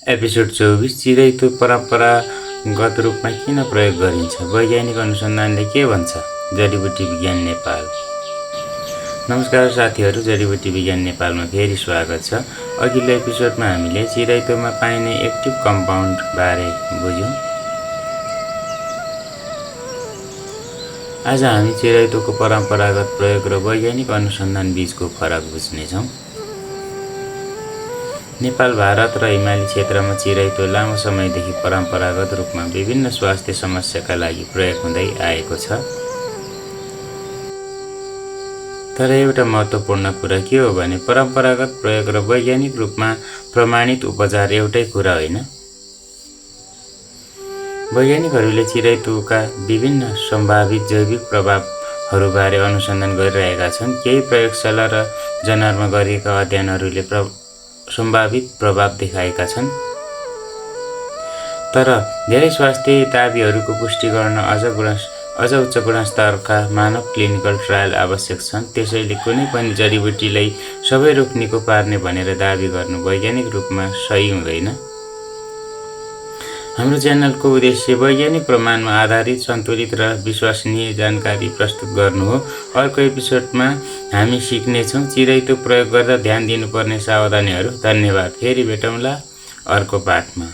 Episode 24 चिराइतो परम्परागत रूपमा किन प्रयोग गरिन्छ? वैज्ञानिक अनुसन्धानले के भन्छ? जडीबुटी विज्ञान नेपाल। नमस्कार साथीहरू, जडीबुटी विज्ञान नेपालमा फेरि स्वागत छ। अघिल्लो एपिसोडमा हामीले चिराइतोमा पाइने एक्टिभ कम्पाउन्ड बारे बुझ्यौँ। आज हामी चिराइतोको परम्परागत प्रयोग र वैज्ञानिक अनुसन्धान बीचको फरक बुझ्नेछौँ। नेपाल, भारत र हिमाली क्षेत्रमा चिराइतो लामो समयदेखि परम्परागत रूपमा विभिन्न स्वास्थ्य समस्याका लागि प्रयोग हुँदै आएको छ। तर एउटा महत्त्वपूर्ण कुरा के हो भने परम्परागत प्रयोग र वैज्ञानिक रूपमा प्रमाणित उपचार एउटै कुरा होइन। वैज्ञानिकहरूले चिराइतोका विभिन्न सम्भावित जैविक प्रभावहरूबारे अनुसन्धान गरिरहेका छन्। केही प्रयोगशाला र जनावरमा गरिएका अध्ययनहरूले सम्भावित प्रभाव देखाएका छन्। तर धेरै स्वास्थ्य दाबीहरूको पुष्टि गर्न अझ उच्च गुणस्तरका मानव क्लिनिकल ट्रायल आवश्यक छन्। त्यसैले कुनै पनि जडीबुटीलाई सबै रोग निको पार्ने भनेर दाबी गर्नु वैज्ञानिक रूपमा सही हुँदैन। हाम्रो च्यानलको उद्देश्य वैज्ञानिक प्रमाणमा आधारित सन्तुलित र विश्वसनीय जानकारी प्रस्तुत गर्नु हो। अर्को एपिसोडमा हामी सिक्नेछौँ चिराइतो प्रयोग गर्दा ध्यान दिनुपर्ने सावधानीहरू। धन्यवाद। फेरि भेटौँला अर्को पाठमा।